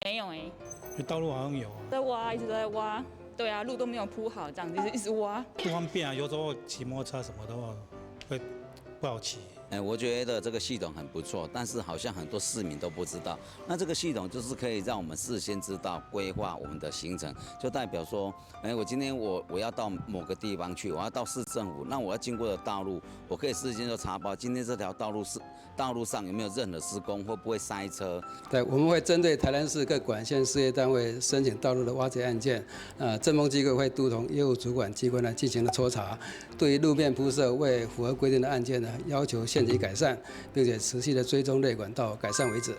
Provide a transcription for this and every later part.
沒有哎。道路好像有。在挖，一直都在挖。對啊，路都沒有鋪好，這樣子一直挖。不方便啊，有時候騎摩托車什麼的話會不好騎。哎，我覺得這個系統很不錯，但是好像很多市民都不知道。那這個系統就是可以讓我們事先知道規劃我們的行程，就代表說，哎，我今天我要到某個地方去，我要到市政府，那我要經過的道路，我可以事先就查報今天這條道路是道路上有沒有任何施工，會不會塞車。對，我們會針對台南市各管線事業單位申請道路的挖掘案件，政風機構會督同業務主管機關呢進行了抽查，對於路面鋪設未符合規定的案件呢，要求限期改善，並且持續的追蹤內管到改善為止。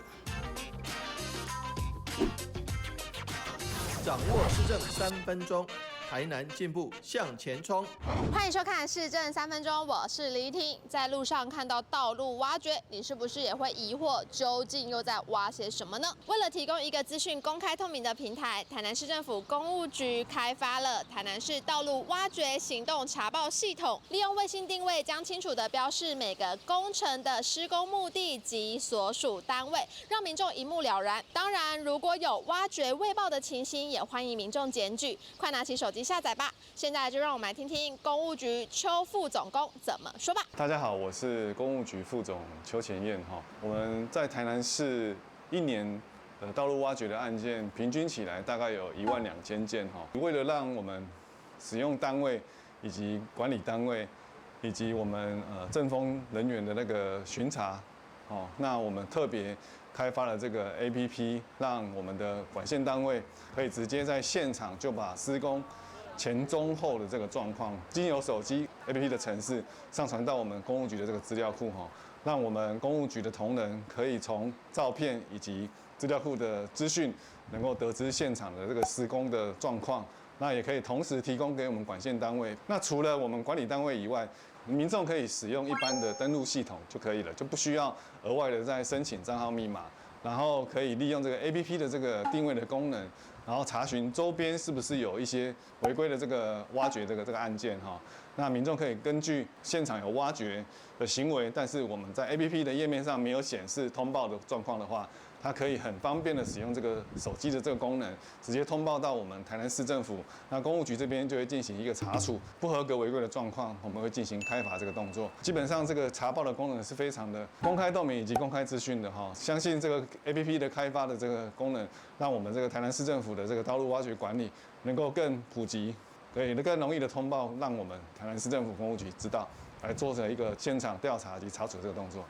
掌握市政3分鐘，台南進步向前衝。歡迎收看市政三分鐘，我是李婷。在路上看到道路挖掘，你是不是也會疑惑，究竟又在挖些什麼呢？為了提供一個資訊公開透明的平台，台南市政府工務局開發了台南市道路挖掘行動查報系統，利用衛星定位，將清楚地標示每個工程的施工目的及所屬單位，讓民眾一目了然。當然，如果有挖掘未報的情形，也歡迎民眾檢舉。快拿起手機下載吧！現在就讓我們來聽聽工務局邱副總工怎麼說吧。大家好，我是工務局副總邱前燕哈。我們在台南市一年的道路挖掘的案件，平均起來大概有12000件哈。為了讓我們使用單位以及管理單位以及我們政風人員的那個巡查，哦，那我們特別開發了這個 APP，讓我們的管線單位可以直接在現場就把施工前、中、後的這個狀況，經由手機 APP 的程式上傳到我們工務局的這個資料庫哈，讓我們工務局的同仁可以從照片以及資料庫的資訊，能夠得知現場的這個施工的狀況。那也可以同時提供給我們管線單位。那除了我們管理單位以外，民眾可以使用一般的登錄系統就可以了，就不需要額外的再申請帳號密碼。然後可以利用這個 APP 的這個定位的功能，然後查詢周邊是不是有一些違規的這個挖掘這個案件哈。那民眾可以根據現場有挖掘的行為，但是我們在 APP 的頁面上沒有顯示通報的狀況的話，他可以很方便的使用這個手機的這個功能，直接通報到我們台南市政府。那工務局這邊就會進行一個查處不合格違規的狀況，我們會進行開罰這個動作。基本上這個查報的功能是非常的公開透明以及公開資訊的哈。相信這個 APP 的開發的這個功能，讓我們這個台南市政府的這個道路挖掘管理能夠更普及，對，更容易的通報，讓我們台南市政府工務局知道，來做成一個現場調查及查處這個動作。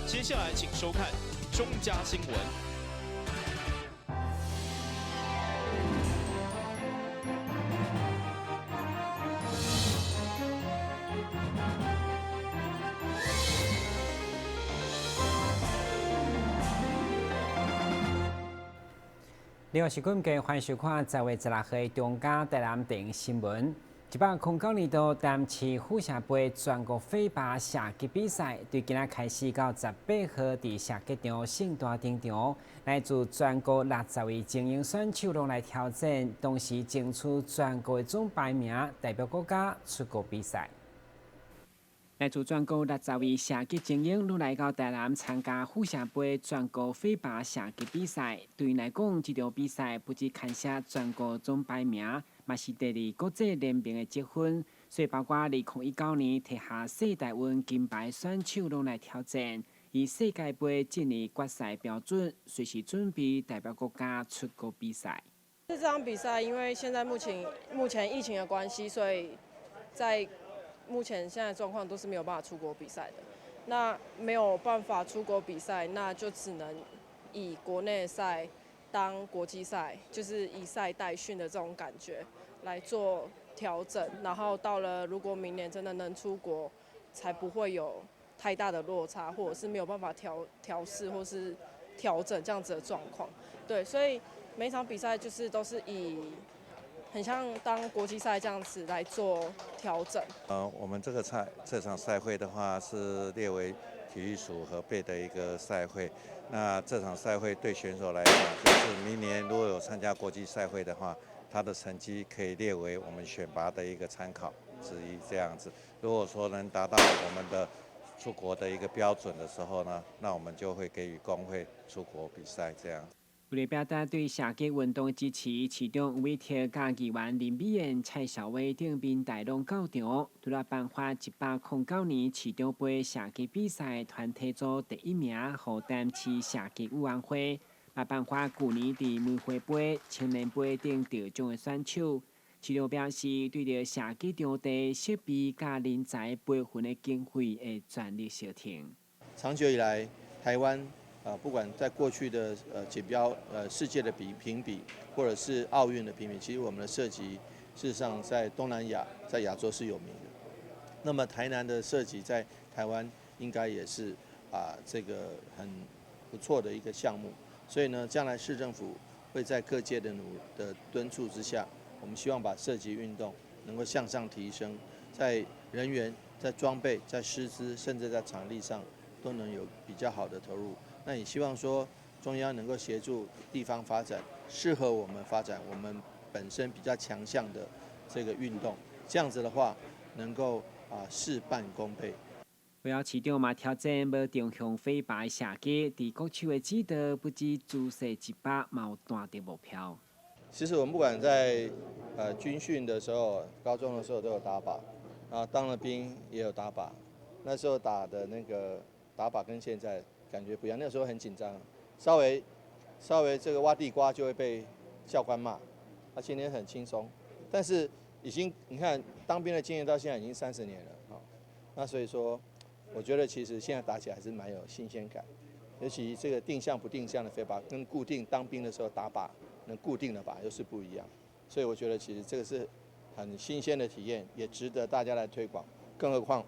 接下來，請收看中嘉新聞。另外是今日歡迎收看10月16號中嘉台南電新聞。109年度台南市富社盃全國火把射擊比賽，對今仔開始到18號，佇射擊場盛大登場，來自全國60位精英選手攏來挑戰，同時爭取全國的總排名，代表國家出國比賽。來自全國60位射擊精英，攏來到台南參加富社盃全國火把射擊比賽。對𪜶來講，這場比賽不只牽涉全國總排名，嘛是第二國際聯盟的積分。所以，包括2019年摕下世大運金牌選手，攏來挑戰，以世界盃進入決賽標準，隨時準備代表國家出國比賽。這場比賽，因為現在目前疫情的關係，所以在目前現在狀況都是沒有辦法出國比賽的。那沒有辦法出國比賽，那就只能以國內賽當國際賽，就是以賽代訓的這種感覺來做調整。然後到了如果明年真的能出國，才不會有太大的落差，或者是沒有辦法調試或是調整這樣子的狀況。對，所以每場比賽就是都是以很像當國際賽這樣子來做調整。我們這場賽會的話是列為體育署核備的一個賽會。那這場賽會對選手來講，就是明年如果有參加國際賽會的話，他的成績可以列為我們選拔的一個參考之一。這樣子，如果說能達到我們的出國的一個標準的時候呢，那我們就會給予公費出國比賽這樣。為了表達對射擊運動的支持，市長委託嘉議員林美燕、蔡少偉等民代攏到場，除了頒發109年市長盃射擊比賽團體組第一名，予台南市射擊委員會，嘛頒發舊年佇梅花杯、青年杯等得獎的選手。市長表示，對著射擊場地設備佮人才培訓的經費會全力相挺。長久以來，台灣不管在過去的錦標世界的比評比，或者是奧運的評比，其實我們的射擊事實上在東南亞、在亞洲是有名的。那麼台南的射擊在台灣應該也是這個很不錯的一個項目。所以呢，將來市政府會在各界的努的敦促之下，我們希望把射擊運動能夠向上提升，在人員、在裝備、在師資，甚至在場地上都能有比較好的投入。那也希望說中央能夠協助地方發展，適合我們發展我們本身比較強項的這個運動，這樣子的話能夠事半功倍。為了市長嘛挑戰無定向飛靶射擊，佇國手的指導不止姿勢100，嘛有彈著目標。其實我們不管在軍訓的時候、高中的時候都有打靶，啊當了兵也有打靶，那時候打的那個打靶跟現在感覺不一樣，那時候很緊張，稍微這個挖地瓜就會被教官罵，啊今天很輕鬆，但是已經你看當兵的經驗到現在已經30年了，那所以說，我覺得其實現在打起來還是蠻有新鮮感，尤其這個定向不定向的飛靶跟固定當兵的時候打靶能固定的靶又是不一樣，所以我覺得其實這個是很新鮮的體驗，也值得大家來推廣，更何況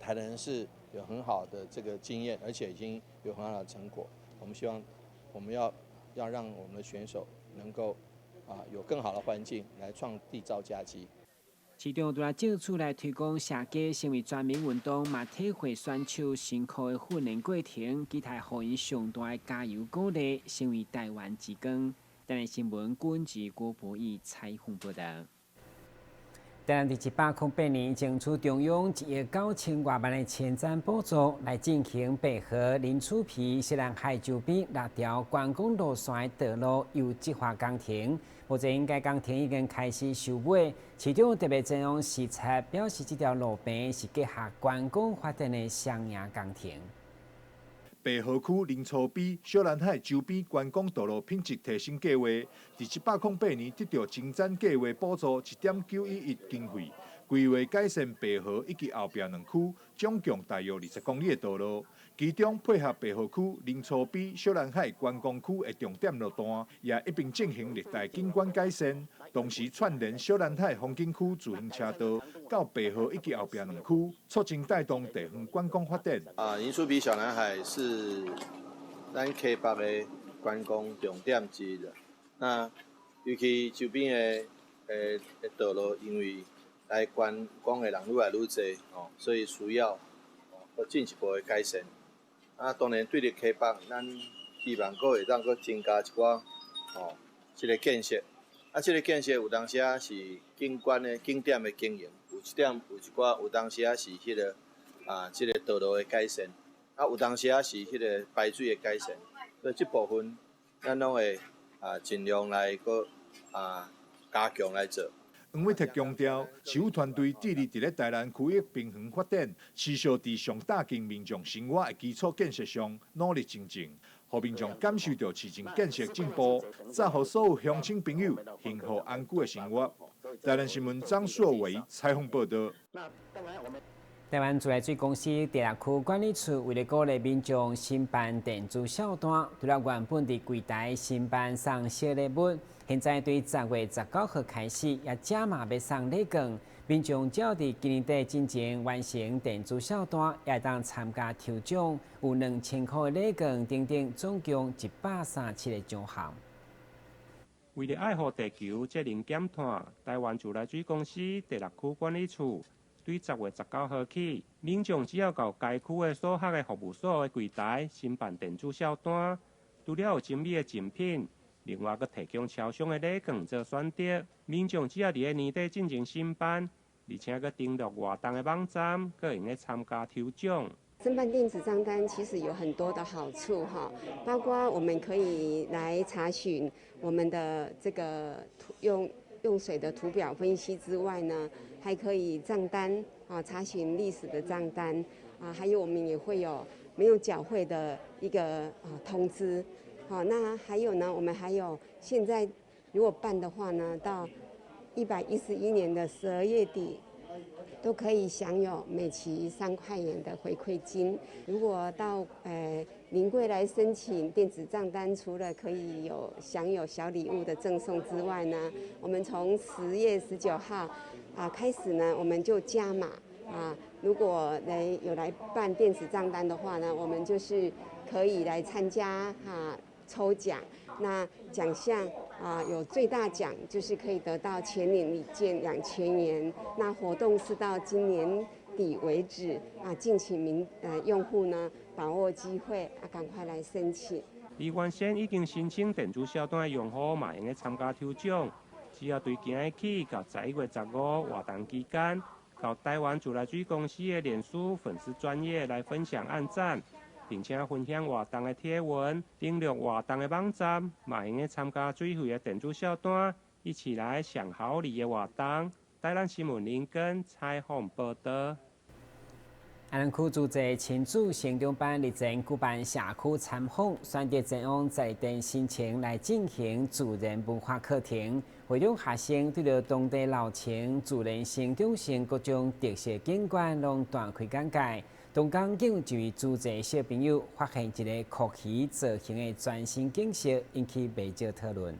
台南是有很好的這個經驗，而且已經有很好的成果。我們希望我們要讓我們的選手能夠有更好的環境來創締造佳績。市長除了借此來推廣射擊成為全民運動，嘛體會選手辛苦的訓練過程，期待予𪜶上大的加油鼓勵，成為台灣之光。台南新聞郭志郭博義採訪報導。台南佇108年爭取中央1億9千外萬的前瞻補助，來進行白河林厝埤、小南海周邊六條觀光路線的道路優質化工程。目前該工程已經開始收尾，市長特別前往視察，表示這條路邊是結合觀光發展的雙贏工程。白河區林厝埤小南海周邊觀光道路品質提升計劃，佇108年得到前瞻計劃補助1.911經費，規劃改善白河以及後壁兩區總共大約20公里的道路，其中配合白河區林厝埤小南海觀光區的重點路段，也一併進行綠帶景觀改善，同時串聯小南海風景區自行車道到白河以及後壁兩區，促進帶動地方觀光發展。啊，林厝埤小南海是咱溪北的觀光重點之一。那尤其周邊的道路，因為來觀光的人愈來愈濟，哦，所以需要哦進一步的改善。啊，當然對佇溪北，咱希望閣會當閣增加一寡哦，這個建設。啊，這個建設有當時仔是景觀的景點的經營，有一點有一寡有當時仔是彼個這個道路的改善，啊，有當時仔是彼個排水的改善。所以這部分咱攏會盡量來閣加強來做。黃偉哲強調，市府團隊致力佇咧台南區域平衡發展，持續佇上貼近民眾生活的基礎建設上努力前進，予民眾感受著市政建設進步，造福所有鄉親朋友幸福安居的生活。台南新聞張碩偉採訪報導。台灣自來水公司第六區管理處為了鼓勵民眾申辦電子數單，除了原本佇櫃台申辦送小禮物，現在對10月19號開始，也加碼欲送禮券。民眾只要佇今年底進前完成電子數單，也會當參加抽獎，有2000箍的禮券等等，總共137個獎項。為了愛護地球節能減碳，台灣自來水公司第六區管理處對10月19號起，民眾只要到該區的所轄的服務所的櫃台申辦電子數單，除了有精美的贈品，另外閣提供超商的禮券做選擇。民眾只要佇咧年底進前申辦，而且閣登錄活動的網站，閣會用得參加抽獎。申辦電子帳單其實有很多的好處哈，包括我們可以來查詢我們的這個用水的圖表分析之外呢，還可以帳單啊查詢歷史的帳單啊，還有我們也會有沒有繳費的一個通知。好，那還有呢，我們還有現在如果辦的話呢，到111年的12月底，都可以享有每期3塊元的回饋金。如果到臨櫃來申請電子賬單，除了可以有享有小禮物的贈送之外呢，我們從10月19號開始呢，我們就加碼啊。如果來有來辦電子賬單的話呢，我們就是可以來參加抽獎。那獎項啊，有最大獎就是可以得到全聯禮券2000元。那活動是到今年底為止啊，敬請用戶呢把握機會啊，趕快來申請。而原先已經申請電子賬單的用戶嘛，會用得參加抽獎，只要對今日起到11月15活動期間，到台灣自來水公司的臉書粉絲專頁來分享、按讚，並且分享活動的貼文，登錄活動的網站，嘛會用得參加水費的電子賬單，一起來享好禮的活動。台南新聞林根採訪報道。安南區自濟親子成長班日前舉辦社區參訪，選擇前往十二殿新城來進行自然文化課程，會讓學生對著當地老城自然成長性各種特色景觀攏大開眼界。同工更有一位自濟小朋友發現一个蛞蝓造型的全新景色，引起袂少討論。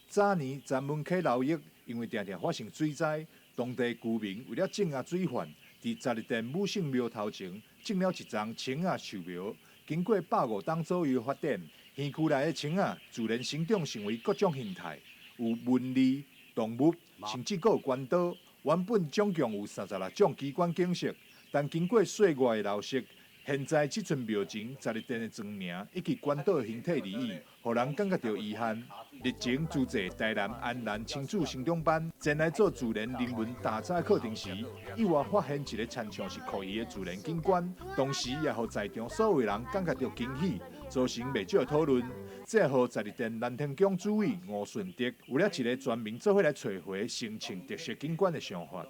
早年鏨文溪流域因為定定發生水災，當地居民為了鎮壓水患，佇十二殿母姓廟頭前種了一叢松仔樹苗。經過150冬左右發展，園區內的松仔自然生長成為各種形態，有紋理、動物，甚至閣有關刀。原本總共有36種奇觀景色，但經過歲月的流逝，現在這尊廟前十二殿的莊名以及關刀的形體而已，予人感覺著遺憾。日前，自濟台南安南親子成長班前來做自然人文踏查課程時，意外發現一个親像是蛞蝓的自然景觀，同時也予在場所有人感覺著驚喜，造成袂少的討論。這予十二殿南天宮主委吳順德有了一个全民做伙來揣回新城特色景觀的想法。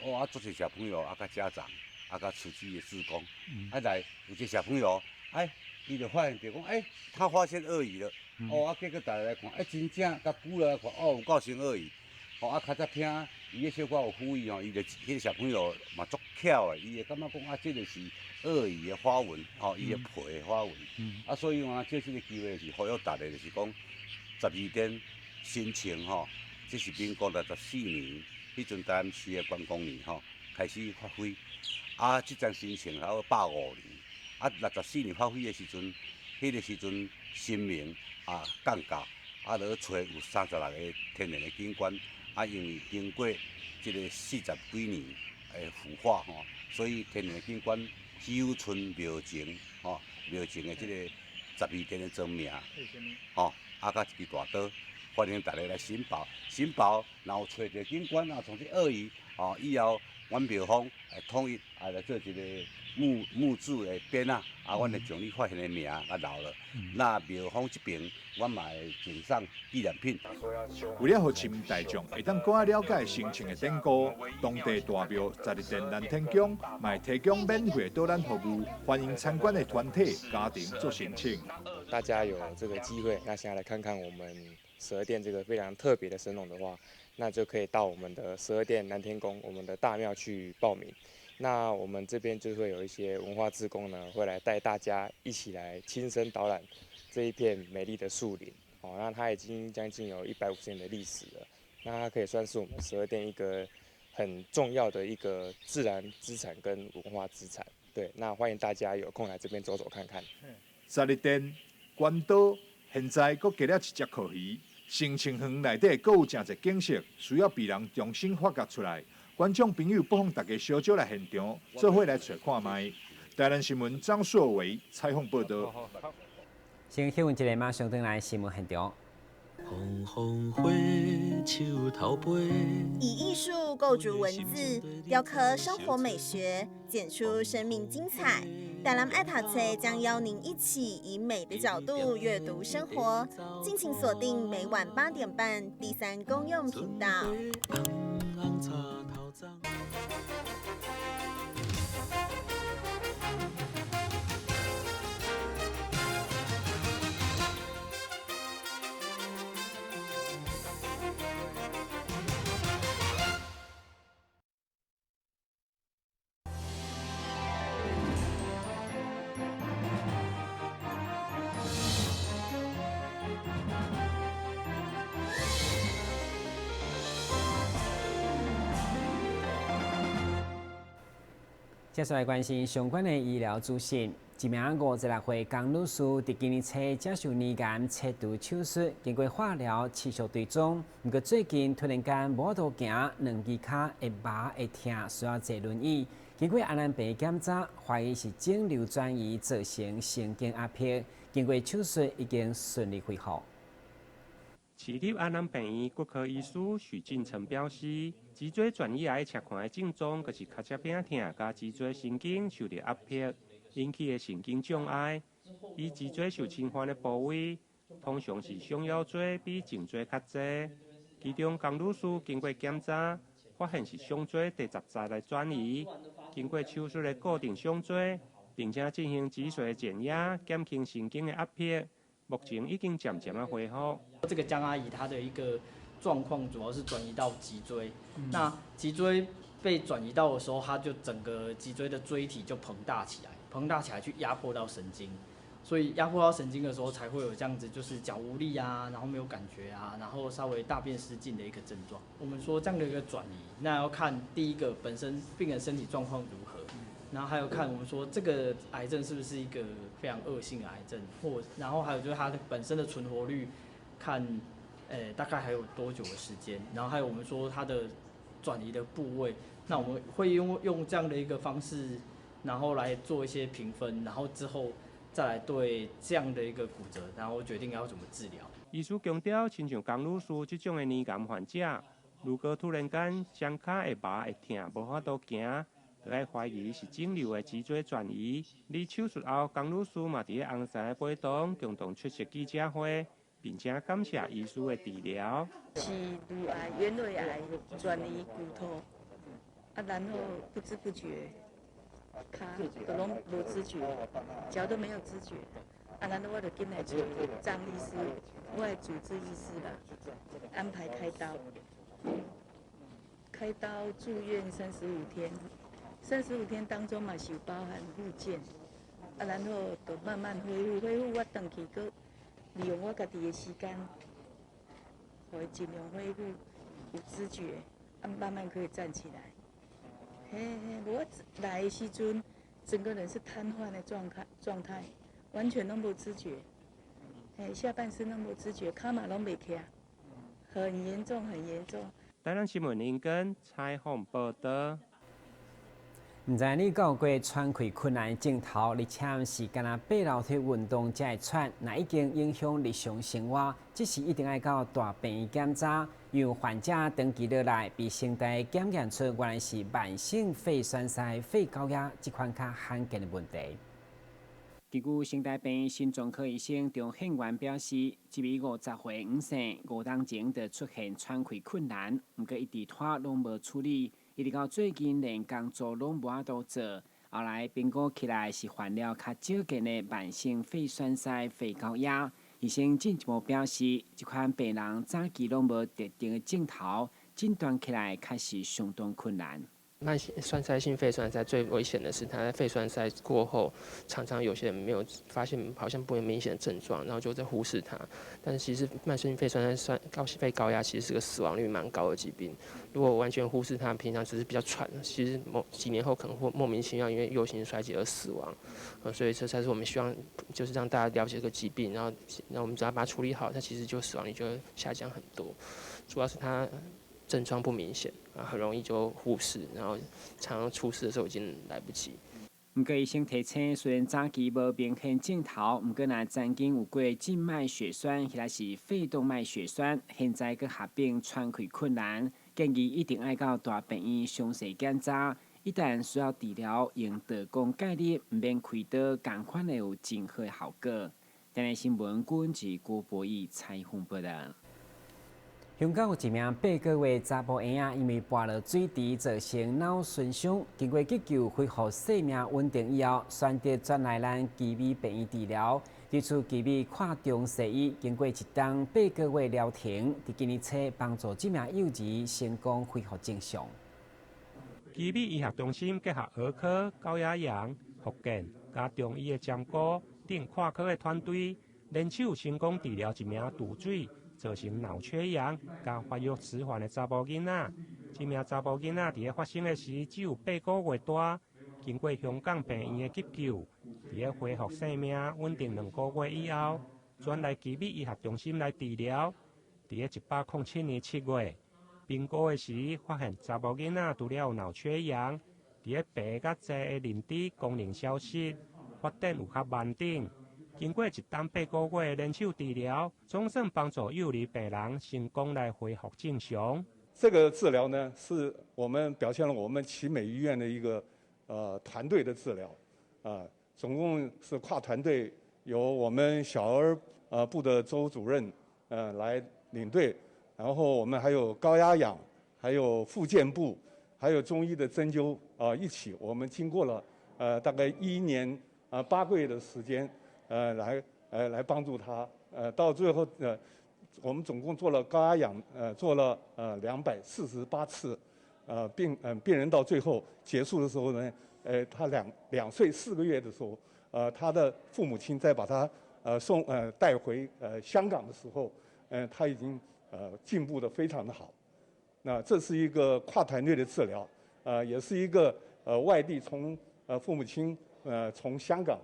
哦，啊，足濟小朋友啊，佮家長啊，佮慈濟的志工，啊來有一個小朋友，哎，伊就發現著講，哎，他發現鱷魚了。哦，啊，結果大家來看，哎，真正共久來看，哦，有夠像鱷魚。哦，啊，較早聽伊彼小可有呼籲吼，伊就彼個小朋友嘛足巧的，伊會感覺講啊，這個是鱷魚的花紋，吼，伊的皮的花紋。啊，所以講借這個機會是呼籲大家，就是講十二殿新城吼，這是民國64年彼陣台南市的觀光年吼開始發揮。啊，這層新城還有150年，啊，64年發揮的時陣，彼個時陣神明啊降駕，啊，落揣有36個天然的景觀，啊，因為經過這個40幾年的腐化吼，所以天然的景觀只有賰廟前吼，廟前的這個十二殿的莊名，吼，啊，佮一支大刀，歡迎大家來申報，申報若有揣著景觀啊，像這鱷魚，吼，以後阮廟方會統一啊來做一個木質的匾仔，啊，阮會將你發現的名啊留落。那廟方這邊，阮嘛會贈送紀念品。為了予市民大眾會當閣較了解新城的典故，當地大廟十二殿南天宮嘛會提供免費導覽服務，歡迎參觀的團體家庭做申請。大家有這個機會，那想要來看看我們十二殿這個非常特別的神農的話，那就可以到我們的十二殿南天宮，我們的大廟去報名。那我們這邊就會有一些文化志工呢，會來帶大家一起來親身導覽這一片美麗的樹林。哦，那它已經將近有150年的歷史了，那它可以算是我們十二殿一個很重要的一個自然資產跟文化資產。對，那歡迎大家有空來這邊走走看看。十二殿關刀現在閣加了一隻蛞蝓，新城園內底閣有誠濟景色，需要被人重新發掘出來。觀眾朋友不妨大家小招來現場，做伙來揣看覓。台南新聞張碩偉採訪報道。先休困一下，馬上轉來新聞現場。紅紅火，樹頭飛。以藝術度构筑文字，雕刻生活美学，剪出生命精彩。台南爱读册将邀您一起以美的角度阅读生活，敬请锁定每晚8点半第三公用频道。接下来关心相关的医疗资讯。一名56岁江女士伫今年初接受乳癌切除手术，经过化疗持续追踪，毋过最近突然间无法度行，两支跤会麻会疼，需要坐轮椅。经过安南病院检查，怀疑是肿瘤转移造成神经压迫，经过手术已经顺利恢复。市立安南病院骨科医师许进成表示，脊椎转移癌切看的症状，就是尻脊饼疼，佮脊椎神经受著压迫引起的神经障碍。以脊椎受侵犯的部位，通常是胸腰椎比颈椎较济。其中，江女士经过检查，发现是胸椎第十节来转移，经过手术来固定胸椎，并且进行脊髓减压，减轻神经的压迫。目前已经渐渐仔恢复。这个江阿姨她的一个状况主要是转移到脊椎，那脊椎被转移到的时候，她就整个脊椎的椎体就膨大起来，膨大起来去压迫到神经，所以压迫到神经的时候才会有这样子，就是脚无力啊，然后没有感觉啊，然后稍微大便失禁的一个症状。我们说这样的一个转移，那要看第一个本身病人身体状况如何。然后还有看我们说这个癌症是不是一个非常恶性的癌症，或然后还有就是它的本身的存活率，看，大概还有多久的时间。然后还有我们说它的转移的部位，那我们会用这样的一个方式，然后来做一些评分，然后之后再来对这样的一个骨折，然后决定要怎么治疗。医师强调，亲像江女士这种的乳癌患者，如果突然间双跤会麻会疼，无法度行，就爱怀疑是肿瘤的脊椎转移。而手术后，江女士嘛伫咧红山的陪同共同出席记者会，并且感谢医师的治疗。是乳癌、原位癌转移骨头，然后不知不觉，跤都拢无知觉，脚都没有知觉。然后我就紧来找张医师，我的主治医师啦，安排开刀，开刀住院35天。35天当中嘛是有包含复健，然后就慢慢恢复，恢复我转去阁利用我家己的时间，予伊尽量恢复有知觉，慢慢可以站起来。嘿嘿，我来的时阵，整个人是瘫痪的状态，完全拢无知觉，嘿，下半身拢无知觉，跤嘛拢袂起来，很严重，很严重。台南新闻林根采访报道。毋知你敢有过喘气困难的症头，而且是干焦爬楼梯运动才会喘，若已经影响日常生活，这时一定爱到大病院检查。因为患者长期落来被成大检验出原来是慢性肺栓塞、肺高压这款较罕见的问题。根据成大病院心脏科医生张宪元表示，这位50岁黄姓5冬前就出现喘气困难，毋过一直拖拢无处理。一直到最近，连工作拢无法度做。后来评估起来是患了较少见的慢性肺栓塞、肺高压。医生进一步表示，这款病人早期拢无特定的症头，诊断起来确实相当困难。慢性栓塞性肺栓塞最危险的是，它在肺栓塞过后，常常有些人没有发现，好像不明显的症状，然后就在忽视它。但是其实慢性肺栓塞、高肺高压其实是个死亡率蛮高的疾病。如果完全忽视它，平常只是比较喘，其实某几年后可能会莫名其妙因为右心衰竭而死亡。所以这才是我们希望，就是让大家了解这个疾病，然后那我们只要把它处理好，它其实就死亡率就会下降很多。主要是它症状不明显啊，很容易就忽视，然后常常出事的时候已经来不及。毋过医生提醒，虽然早期无明显症头，毋过若曾经有过静脉血栓，或者是肺动脉血栓，现在阁合并喘气困难，建議一定愛到大病院詳細檢查。一旦需要治療，用刀工介入，毋免開刀，仝款會有真好的效果。台南新聞郭文郭博義採訪報導。香港有一名8個月查埔嬰仔，因為跋落水池造成腦損傷，經過急救恢復生命穩定以後，選擇轉來咱奇美病院治療。這次奇美跨中西醫經過一冬8個月療程，佇今年初幫助這名幼兒成功恢復正常。奇美醫學中心結合兒科、高壓氧、復健佮中醫的針灸等跨科的團隊，聯手成功治療一名墮水造成腦缺氧佮發育遲緩的查埔囡仔。這名查埔囡仔佇咧發生的時只有8個月大，經過香港病院的急救，佇咧恢復生命穩定2個月以後，轉來奇美醫學中心來治療。佇咧107年7月，評估的時發現查某囡仔除了有腦缺氧，佇咧白佮坐的認知功能消失，發展有較慢等。經過一冬8個月的聯手治療，總算幫助幼兒病人成功來恢復正常。這個治療呢，是我們表現了我們奇美醫院的一個團隊的治療，啊，總共是跨團隊，由我們小兒部的周主任來領隊，然後我們還有高壓氧，還有復健部，還有中醫的針灸啊一起，我們經過了大概1年8個月的時間，來幫助他，到最後我們總共做了高壓氧，做了248次，病人到最後結束的時候呢，他2歲4個月的時候，他的父母親再把他送帶回香港的時候，他已經進步得非常的好。那這是一個跨團隊的治療，也是一個外地從父母親從香港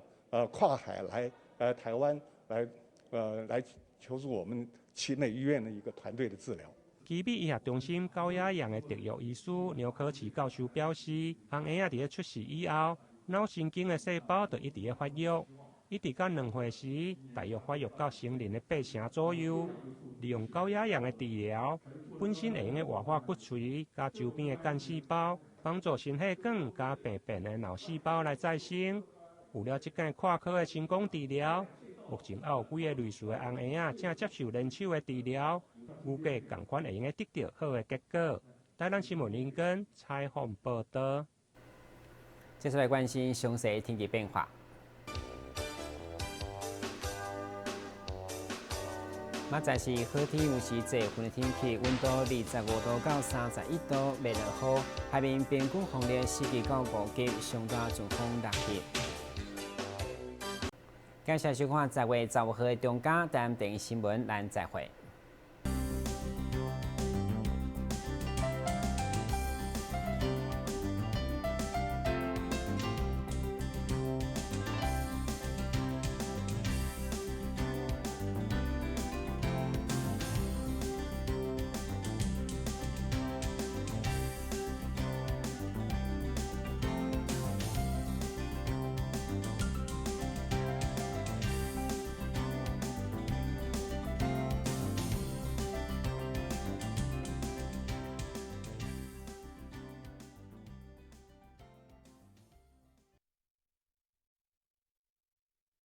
跨海來台灣來求助我們奇美醫院的一個團隊的治療。奇美醫學中心高壓氧的特約醫師劉可慈教授表示，紅嬰仔佇咧出世以後，腦神經的細胞就一直咧發育，一直到2歲時，大約發育到成人的8成左右。利用高壓氧的治療，本身會用得活化骨髓佮周邊的幹細胞，幫助心血管佮病變的腦細胞來再生。有了這間跨科的成功治療，目前還有幾个類似的紅嬰仔正接受聯手的治療，預計仝款會用得得到好的結果。台南新聞林根採訪報導。接下來關心詳細天氣變化。明仔載是好天，有時濟雲的天氣，溫度25度到31度，袂落雨。海面平均風力4級到5級，上大陣風6級。感謝收看10月15號的中嘉台南電視新聞，咱再會。